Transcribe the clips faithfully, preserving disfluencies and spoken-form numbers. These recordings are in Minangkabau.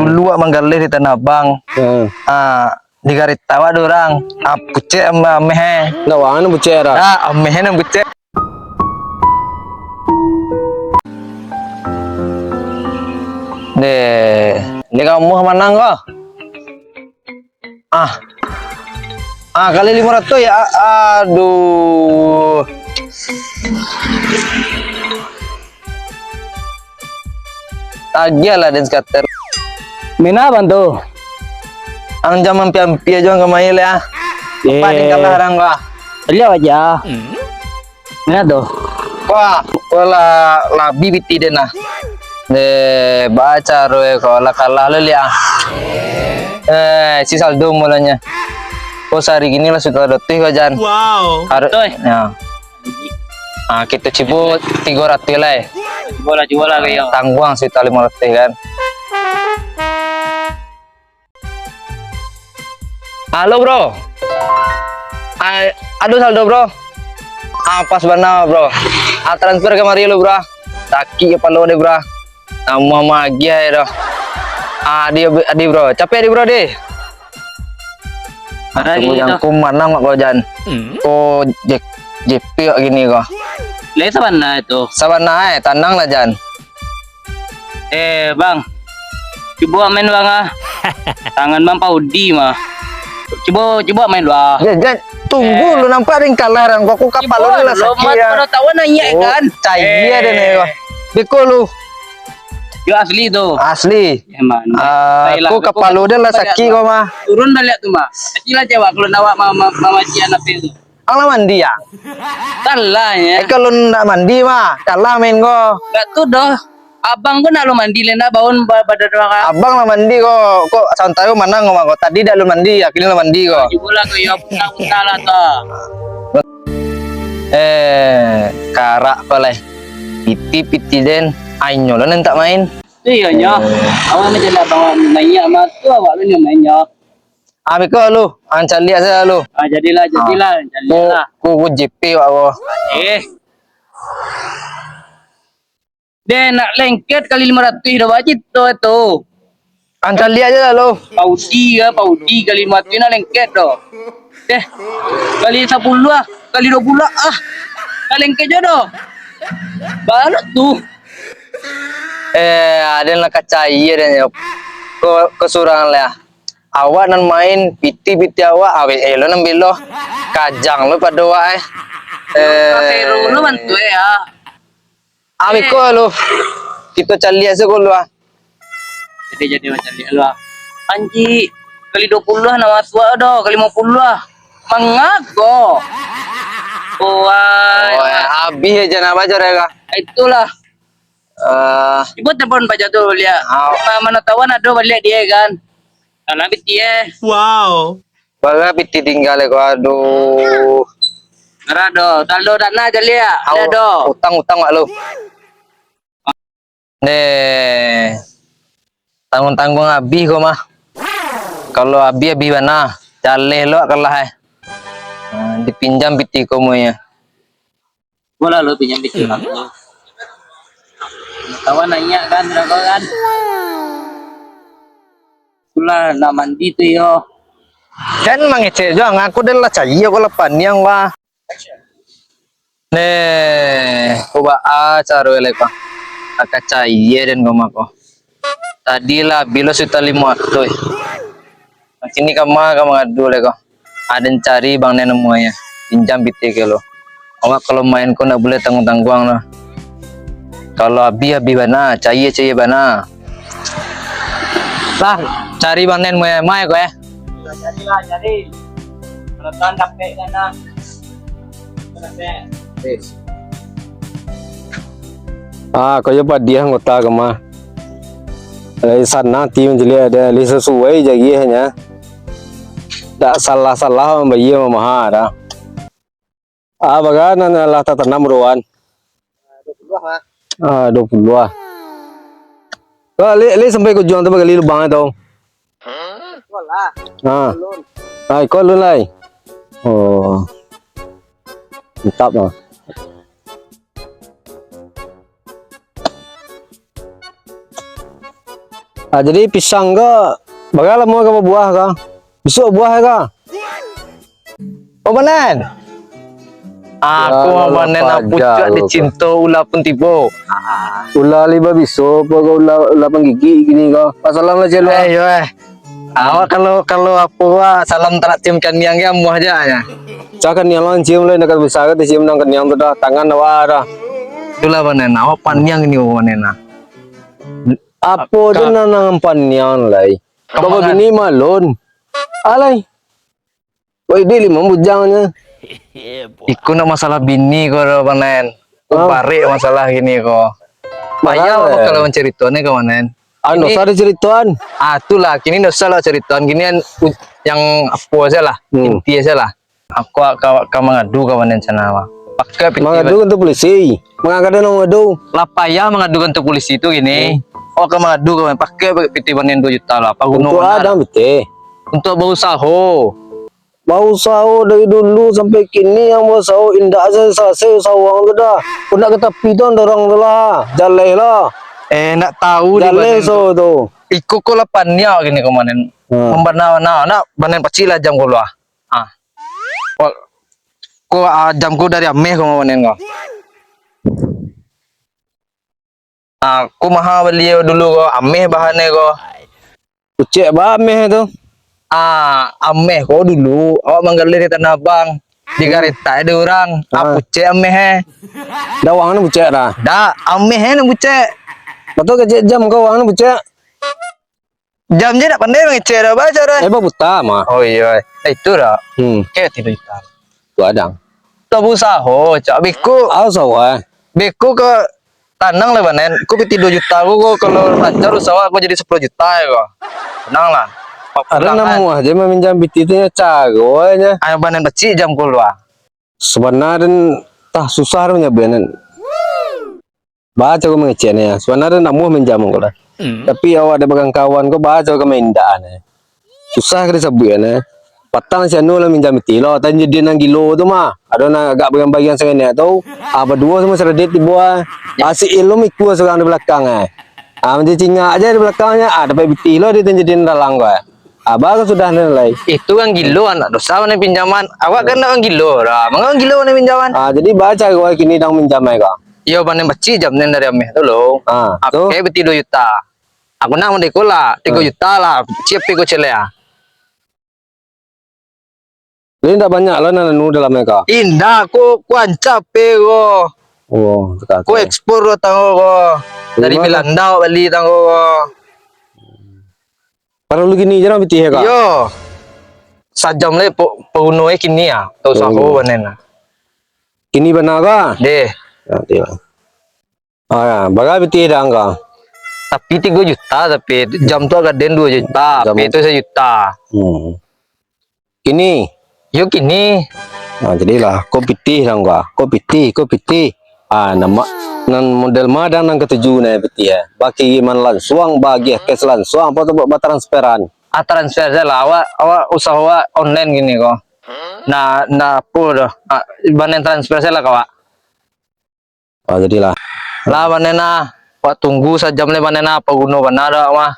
Luak manggaleh di Tanah Abang. Hmm. Ah, di kareta awak ado urang. Ah, pucek ameh, ameh, eh. Ndak wang anu pucek, Ra? Dak, ameh nan pucek. Deh, ni kamu manang ko? Ah. Ah, kali limo ratuih ya. A-, aduh. Agiah lah den sakater. Mina bang tu? Ang jan mampia-ampia jo ang kamari lai, ah. Apa Eh. den kalah urang ko, ah? Liau aja. Nah tu. Wah, ko lah labiah pitih den nah. Deh, baa caro e ko lah kalah lo liak, ah. Eh, si saldo mulanya. Ko sahari kini lah saratus ko, Jan. Wow. Harus, Betul. ya. Ah, kito cubo tigo ratuih lah, eh. Cubo lah, cubo lah, kayo. Tangguang saratus limo ratuih kan. Halo, bro. Ah, ado saldo, bro. Ah, pas bana, bro. Ah, transfer kamari lo, bro. Sakik kapalo deh, bro. Namuah magiah e doh. Ah, adi, adi, bro. Capek adi, bro, deh. Ado Aku lagi yang tu. Ko manang mak ko, Jan. Hmm. Ko J-, J P wak kini ko. Lai sabana tu. Sabana e, tanang lah, Jan. Eh, bang. Cubo main, bang, ah. Tangan bang paudi mah. Cubo, cubo main, bang. Jan, Jan, tunggu Eh. lu nampak ring kalah rang ko. Aku kapalo Cubo ni lah dulu, sakik mat ya. Pada tawa naiak Oh, kan. Cair Eh. dia ni ko. Beko lu. Yo asli tu. Asli. Emang. Ah, Baiklah, aku aku kapalo dia lah baliak sakik tu. Ko mah. Turun baliak tu mah. Kecil aja wak kalau nak wak ma-, ma-, mamacian api tu. Ang lah mandi ya? Kalah ya. Eh, kalau ndak mandi mah, kalah main ko. Enggak tu doh. Abang ko nak lo mandi le ndak baun ba-, badan doang ah. Abang lah mandi ko. Kok santaro manang ko mah ko. Tadi dak lo mandi, akhirnya lo mandi ko. Cubolah ko yo putar-putar lah tu. Eh, karak ko lai. Pitih-pitih den, ainyo lo nan tak main. Tu iyo nyo. Eh. Awak ni jadi abang naiak mah tu awak lo nyo main nyo. Ah, beko lu, ang caliak sajo lu. Ah, jadilah, jadilah, Ah. caliak lah. Ku, ku, ku J P wak ko. Eh. Deh, nak lengket kali limo ratuih dah wajib tu, tu. Ang caliak sajo lah lu. Paudi ya, paudi kali limo ratuih nak lengket tu. Deh, kali sapuluah, kali duo puluah, ah. Nak lengket jo tu. Balok tu. Eh, aden lah kacai aden yo. Ko, ko surang lah. Awak nan main, pitih-pitih awak, awet elo nan belo. Kajang lo pado awak, eh. Eh. Seru lo bantu, eh, ya. Amiko lo. Kito caliak sajo ko lo, ah. Jadi, jadi macam ni lo, ah. Anji, kali duo puluah nak masuak doh, kali limo puluah. Mangago. Wah. Oh, ya, habis aja nak baca mereka. Itulah. Eh. Ibu telepon Pak Jatuh lihat. Ah. Ma-, mana tawan ado baliak dia kan. Alah, pitih, eh. Wow. Bara pitih tingga ko, aduh. Bara do, saldo dana jaleh, ah. Au, ado. Utang-utang wak lu. Neh. Tangguang-tangguang abih ko mah. Kalau abih, abih bana. Jaleh lo kalah, eh. Nah, dipinjam pitih ko muihnyo. Bola lo pinjam pitih aku. Kawan nanya kan, berapa kan? Itulah nak mandi tu yo. Jan mangecek jo, aku dah lah cari, aku lah paniang, wah. Neh, ko baa caro lai ko. Aka cayie den ko mako. Tadi lah bilo suta limo ratuih. Kini kama ka mangadu lai ko. Aden cari bang nen namuanyo. Pinjam pitih ko lo. Awak kalau main ko ndak buliah tangguang-tangguang lah. Kalau abih, abih bana, cayie, cayie bana. Lah, cari bang nen muai-muai ko, eh. Cari lah, cari. Kalau tuan dapek kan, nah. Dapek. Ah, ko yo padiah anggota kama. Lai sanang ti mancaliak ado, lai sasuai jagiahnyo. Dak salah-salah mambayia mamaha dah. Ah, bagan nan lah tatanam buruan? Duo puluah, Mak. Ah, duo puluah. Lah, lai, lai sampai ka ujuang tu bagali lubang tu. Iko lah. Ah. Alun. Ah, iko alun lai. Oh. Mantap lah. Ah, jadi pisang ko, bara lamo ka babuah ko? Bisuak buah ko? Oh, Banan. Aku mah Banan, pucuak dicinto, ula pun tibo. Ula liba biso, apo ko ula, ula panggigik kini ko. Assalam lah, Cel. Eh, yo, eh. Awak kalau, kalau apo, wah, salam tanak cium kaniang ge amuah ja, ya. Cak kaniang lah cium lah, nak bisa ka dicium nang kaniang tu dah, tangan awak dah. Itulah, Banan, awak paniang ni, Banan, nah. Apo tu nan, nan paniang lai? Kok babini malun? Alai. Woi, di limo bujangnyo. Iko nak masalah bini ko, Banan. Ko barek masalah kini ko. Payah lo kalau mancaritoan ko, Banan. Ah, ndak usah dicaritoan. Ah, itulah, kini ndak usah lah caritoan. Kini kan u-, yang apo sajo lah, inti sajo lah. Aku ka, ka mangadu ka Banan, Banan. Pakai pitih. Mangadu kantua polisi. Mangadu namo mangadu? Lah payah mangadu kantua polisi tu kini. Oh, ka mangadu ka Banan. Pakai pitih Banan duo juta lah. Apo guno Banan? Untuak a pitih? Untuak bausaho. Bausaho dari dulu sampai kini, yang bausaho indak salasai usaho urang tu dah. Kok ndak ka tapi tu, dorong tu lah. Jaleh lah. Eh, ndak tahu di Banan tu. Jaleh usaho tu. Iko ko lah paniang kini ko Banan. Hmm. Mambana-bana. Nak Banan pacik lah jam ko lah. Ah. Ko, ko, ah, jam ko dari ameh ko Banan ko. Ah, ko maha bali dulu ko, ameh bahannyo ko. Pucek ba ameh tu? Ah, ameh ko dulu, awak manggaleh di Tanah Abang. Di kareta ado urang, ah, pucek ameh, eh. Dah wang ni pucek dah? Dah, ameh ni pucek. Batua kecek jam ko wang ni pucek? Jam je ndak pandai mangecek dah, baco dah. Eh, baputa mah. Oh iyo, eh, itu dah. Hmm. Kayak tidur hitam. Tu adang. Lah bausaho, cak beko. Ah, usaho, eh. Beko ka tanang lah, Banan. Ko pitih duo juta ko, ko kalau lancar usaho, ko jadi sapuluah juta ko. Tenang lah. Ado namuah je maminjam pitih tu nyo, caro nyo. Ayo, Banan, pacik jam ko lah. Sabana den tah susah den manyabuik nan. Baa caro mangecek ne, sabananyo ndak namuah minjam ko lah. Hmm. Tapi awak dek bakangkawan ko, baa caro ka maindak ne. Susah ka disabuik ne. Patang si anu lah minjam pitih lo, tapi jadi nan gilo tu mah. Ado nan agak bariang-bariang saketek tu. Ah, baduo samo si Radit tibo ah. Ah, si Ilum ikua surang di balakang eh. Ah, mancingak je di balakangnyo. Ah, dapek pitih lo di tan jadi nan dalang ko eh. Abah kan sudah nan lai. Itu kan gilo, anak dosa, mano pinjaman. Awak kan dak kan gilo, dah. Mangko gilo mano pinjaman? Ah, jadi baa caro kini dang minjam ai ko? Iyo, panen pacik jam nen dari ameh tu lo. Ah, tu. Ape beti duo juta? Aku nak mandeko lah, tigo juta lah. Ciek pe ko celek ah. Jadi ndak banyak lah nan anu dalam ai ko? Indak, ko, ko ancak pe ko. Oh, ko ekspor lo tanggo ko. Dari Belanda bali tanggo ko. Paralu kini je lah pitih ko? Iyo. Sajam lai po-, paguno e kini ah, tau usaho panen ah. Kini bana ko? Deh. Ah, bara pitih dang ko? Tapi tigo juta, tapi jam tu agak den duo juta, jam tu sajuta. Hmm. Kini? Yo kini. Nah, jadilah, ko pitih dang ko, ko pitih, ko pitih. Ah, nama, nan model ma dang nan katuju nyo pitih eh. Bakiriman lansuang, baagiah cash lansuang, apo tu batransferan? Ah, transfer sajo lah, awak, awak usaho awak online kini ko. Nah, nah, apo doh. Ah, banen transfer sajo lah ka awak. Ah, jadilah. Lah, panen ah. Wak tunggu sajam lai panen ah. Apo guno bana dak mah.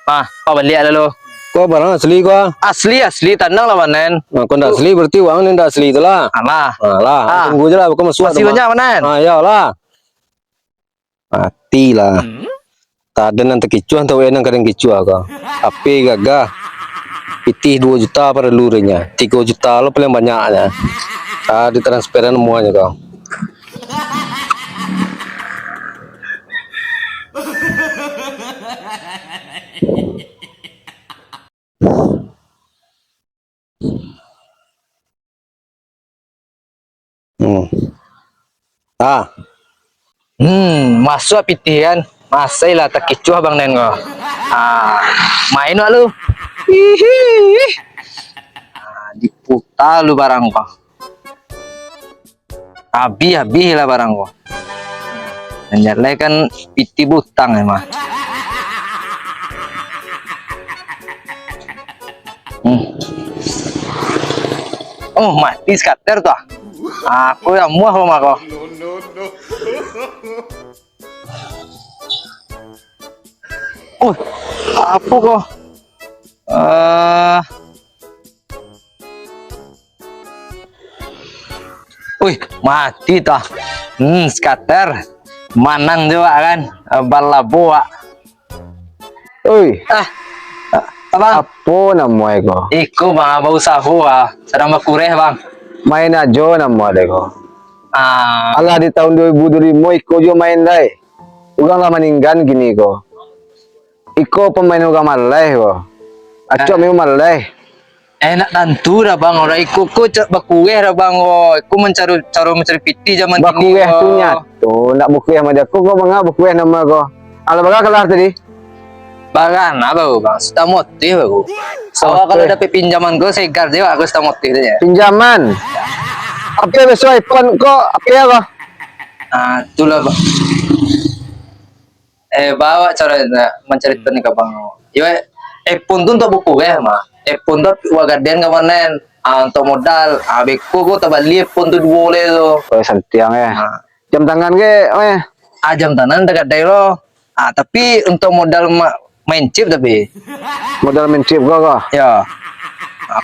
Mah, wak baliak lalu. Ko barang asli ko? Asli, asli. Tanang lah panen. Nah, ko ndak asli, berarti wak nan ndak asli tu lah. Alah. Alah, ah, tunggu je lah. Bukan masuak tu mah. Makasih banyak, panen. Ah, iyolah. Matilah. Tadang nan takicuah, antah nan kadang kicuah ko. Ape gagah. Pitih duo juta paralu dek nyo. Tigo juta lo paling banyaknyo. Ah, ditransferan samuanyo ko. Hmm. Ah. Hmm, masuak pitih kan. Masailah takicuah bang nen ko. Ah, main wak lu. Hihi. Ah, diputa lu barang ko. Abih-abih lah barang ko. Manjalaikan pitih butang emang. Hmm. Oh, mati skater tu ah. Aku yang muah rumah ko. Oh, Apo ko? Eh. Uih, mati tah. Hmm, scatter. Manang juo kan? Eh, balabo, Wak. Oi. Ah, ah, abang. Apo namo iko? Iko, Bang, bausaho, ah. Sadang bakureh, Bang. Main ajo namo deh ko. Ah. Alah, di tahun dua ribu dua puluh lima iko juo main lai. Urang lah maninggan kini ko. Iko pamain urang maleh ko. Acok Ah. memang maleh. Eh, nak tantu dah, Bang. Orang iko ko cak bakureh dah, Bang. Oh, iko mancari, caro mancari pitih zaman kini, Bakureh tu oh. nyato. Nak bakureh macam ko, ko manga bakureh namo ko. Alah, bara kalah tadi? Bara nah baru, Bang. Satamotif baru. Awak kalau Satamotif. dapek pinjaman ko, segar je, Bang, ko satamotif tu je. Pinjaman? Apo besok iPhone ko, apo ko? Ah, itulah, Bang. Eh, bawa cara nak mancari ni ka Bang. Yo, eh, iPhone tu untuak bakureh mah. iPhone tu wak gaden ka panen. Ah, untuak modal. Ah, beko ko tabali iPhone tu duo le tu. Oh, santiang, eh. Ah. Jam tangan ke, eh? Ah, jam tangan dah gadai lo. Ah, tapi untuak modal ma-, main chip tapi. Modal main chip ko, ko? Ya.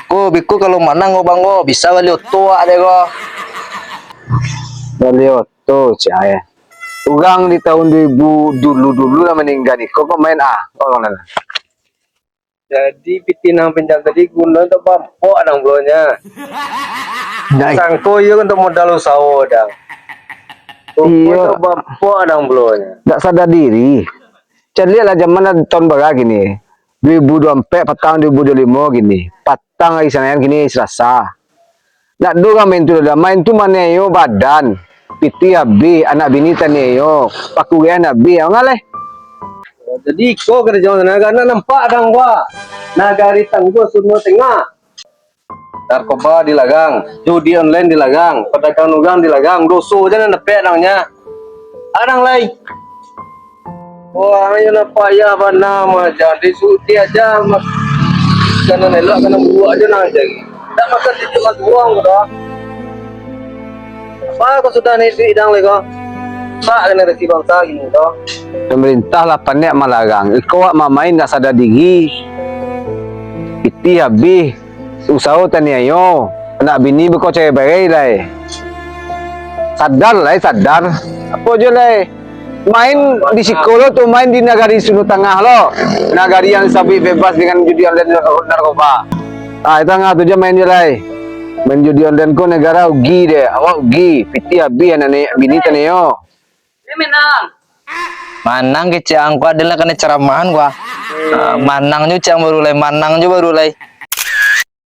Aku beko kalau manang ko, Bang, ko, bisa bali oto wak deh ko. Bali oto, cai. Urang di tahun dua ribu dulu-dulu lah maninggan iko, kok main ah, kok urang nan. Jadi, pitih nan pinjam tadi guno untuak bampok dang bulonyo. Dai. Sangko iyo untuak modal usaho dang. Iyo. Untuak bampok dang bulonyo. Ndak sadar diri. Caliak lah zaman lah tahun bara kini. Dua ribu dua puluh empat patang dua ribu dua puluh lima kini. Patang hari Senin kini Selasa. Ndak ado urang main tu doh, main tu maniayo badan, pitih abih, anak bini taniayo, pakuriahan abih, apo ngaleh? Jadi iko karajo nagari, nak nampak dang ko, nagari tangguah Sunda Tengah. Narkoba dilarang, judi online dilarang, padagang urang dilarang, doso se nan dapek dang nyo. Adang lai. Wah, iyo lah payah bana mah, jan disuruah aja, mak-, kanan elok, kanan buruak aja nan cari. Ndak makan titipan urang ko doh. Apa ko sudah ni duit dang lai ko? Rusak generasi bangsa kini ko. Pemerintah lah panek malarang, iko wak mamain ndak sadar diri. Pitih abih. Usaho taniayo, anak bini beko cerai-berai lai. Sadar lai, sadar. Apo juo lai? Main di siko lo tu, main di nagari Sunda Tangah lo. Nagari yang sabuik bebas dengan judi online dan narkoba. Ah, di tangah tu juo main juo lai. Main judi online ko nagara ugi deh, awak ugi, pitih abih anak ni-, bini taniayo. Manang kecek ang ko, ado lah kanai caramahan ko. Ah, manang juo cek ang baru lai, manang juo baru lai.